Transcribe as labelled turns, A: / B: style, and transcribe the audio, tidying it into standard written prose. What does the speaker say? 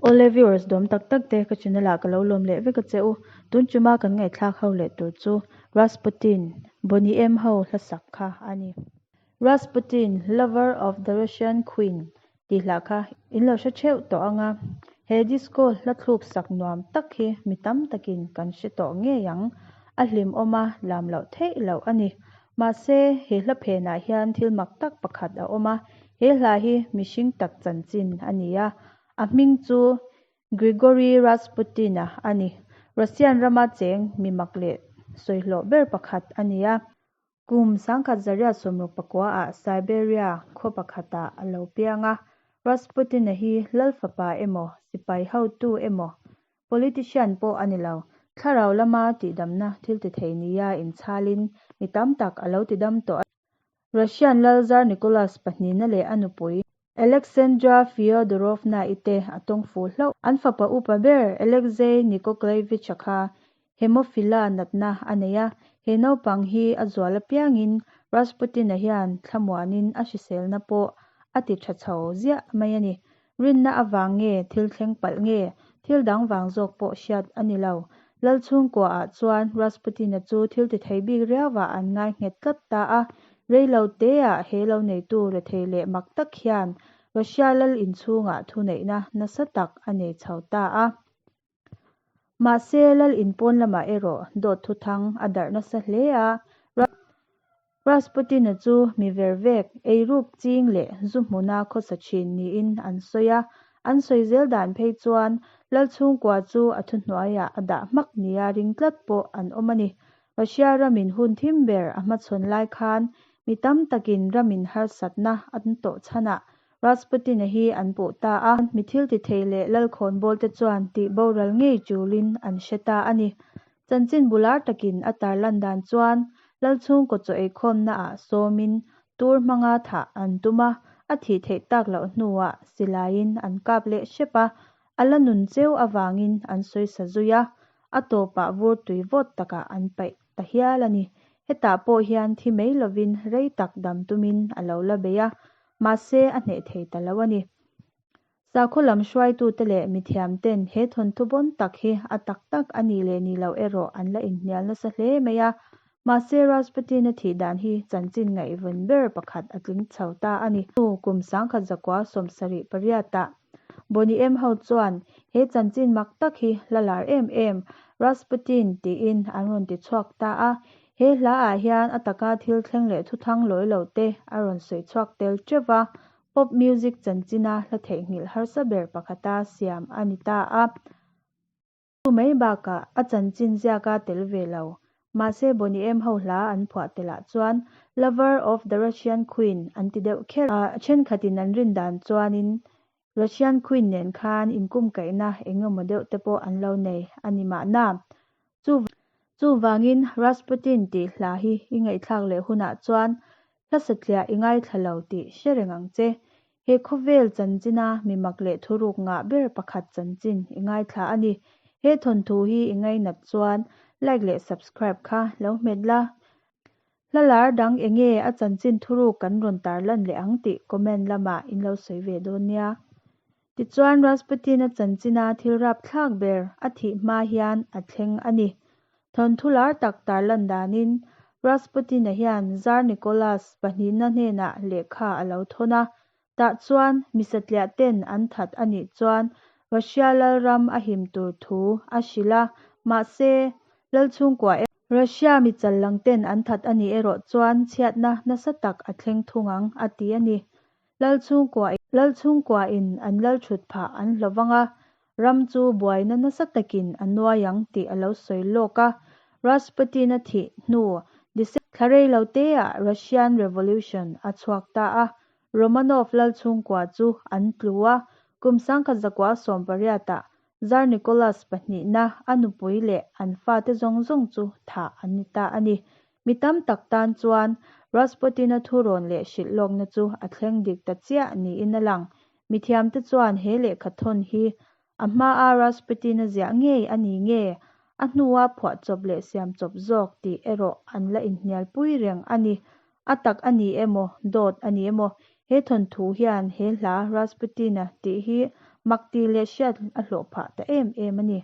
A: Awle viewers dawm tak tak te ka channel ah ka lo lawm leh vek a che u. Tun tuma kan ngaihthlak ho leh tur chu Rasputin, Boney M ho hla sak kha a ni. Rasputin, Lover of the Russian Queen tih hla kha in lo hre theuh tawh ang a, he disco hla thluk sak nuam tak hi mi tam takin kan hre tawh ngei ang. A hlimawm a lam loh theih loh a ni. Mahse, he hla phenah hian thil mak tak pakhat a awm a, he hla hi mihring tak chanchin a ni a, a hming chu Grigory Rasputin-a a ni. Russian rama cheng mi mak leh sawihlawh ber pakhat a ni a. Kum 1960 ah Siberia khaw pakhatah a lo piang a, Rasputin-a hi lal fapa emaw, sipai hotu emaw, politician pawh a ni lo. Thlarau lama tihdamna thil tithei nia inchhalin mi tam tak a lo tidam tawh a. Russian lal Tsar Nicholas pahnihna leh a nupui Alexandra Fyodorovna-i te a tawng fuh hlauh. An fapa upa ber Alexei Nikolaevich-a kha Hemophila natna a nei a, he naupang hi a zual apiangin Rasputin-a hian thlamuanin a hriselna pawh a ti tha chho ziah mai a ni. Rinna avang nge thil thleng palh nge thil dang vang zawk pawh hriat a ni lo. Lal chhungkuaah chuan Rasputin-a chu thil ti thei bik riauah an ngai nghet tlat ta a, rei lo teah he lo neitu rethei leh mak tak hian Russia lal inchhungah thuneihna nasa tak a nei chho ta a. Mahse, lal in pawn lamah erawh dawt thuthang a darh nasa hle a. Rasputin-a chu mi vervek, eiruk ching leh zu hmuna khawsa thin niin an sawi a. An sawi zel dan phei chuan lal chhungkua chu a thuhnuaiah a dah hmak nia ring tlat pawh an awm a ni. Russia ramin hun thim ber a hmachhawn lai khan mi tam takin ramin harsatna an tawh chhanah Rasputin-a hi an puh ta a, mi thil ti thei leh lalkhawnbawl te chuan tih boral ngei tulin an hre ta a ni. Chanchin bular takin a tarlan dan chuan lal chhungkaw chaw eikhawmnaah sawmin tur hmanga thah an tum a, a thih theih tak loh hnuah silaiin an kap leh hrep a, a la nun cheu avangin an sawisa zui a, a tawpah vur tui vawt takah an paih ta hial a ni. Hetah pawh hian thi mai lovin rei tak dam tumin a lo la bei a, mahse a hneh thei ta lo a ni. Sakhaw lam hruaitute leh mithiamten he thawnthu bawn tak hi a tak tak a nih leh nih loh erawh an la inhnial nasa hle mai a, mahse Rasputin-a thih dan hi chanchin ngaihven ber pakhat a tling chho ta a ni. Kum 1978 ah Boney M ho chuan he chanchin mak tak hi hla lar em em Rasputin tiin an rawn ti chhuak ta a, He hla ah hian a taka thil thleng leh thuthang lawi lo te a rawn sawi chhuak tel teuh va, pop music chanchina hla theihnghilh harsa ber pakhata siam a ni ta a. Chu mai bakah a chanchin ziaka tel ve lo, mahse Boney M ho hla an phuah telah chuan Lover of the Russian Queen an ti deuh kher a, thenkhatin an rin dan chuanin Russian Queen nen khan inkumkaihna engemaw deuh te pawh an lo nei a ni mahna. Chu Chuvangin Rasputin tih hla hi i ngaihthlak leh hunah chuan hla satliah i ngaithla lo tih hre reng ang che. He khawvel chanchina mi mak leh thuruk ngah ber pakhat chanchin i ngaithla a ni. He thawnthu hi i ngainat chuan like leh subscribe kha lo hmet la. Hla lar dang enge a chanchin thuruk kan rawn tarlan leh ang tih comment lamah in lo sawi ve dawn nia. Tichuan Rasputin-a chanchina thil rapthlak ber a thih hma hian a thleng a ni. Thawnthu lar tak tarlan danin Rasputin-a hian Tsar Nicholas pahnihna hnenah lehkha a lo thawn a, tah chuan mi satliah ten an that a nih chuan Russia lalram a him tur thu a hrilh a, mahse Lalchhungkua Russia mi challang ten an that a nih erawh chuan chhiatna nasa tak a thleng thung ang a ti a ni. Lalchhungkua Lalchhungkua in an lal thut phah an hlawh vang a, ram chu buaina nasa takin a nuai ang tih a lo sawi lawk a. Rasputin-a thih hnu December thla rei lo teah Russian Revolution a chhuak ta a, Romanov Lalchhungkua chu an tlu a, kum 1918 ah Tsar Nicholas pahnihna a nupui leh an fate zawng zawng chu thah an ni ta a ni. Mi tam tak tan chuan Rasputin-a thurawn leh hrilh lawkna chu a thleng dik ta chiah niin a lang. Mithiamte chuan he lehkhathawn hi a hmaa Rasputin-a ziah ngei a ni nge, a hnua phuahchawp leh siamchawp zawk tih erawh an la inhnialpui reng a ni. A tak a ni emaw, dawt a ni emaw, he thawnthu hian he hla Rasputin-a tih hi Mak tih leh hriat a hlawh phah ta em em a ni.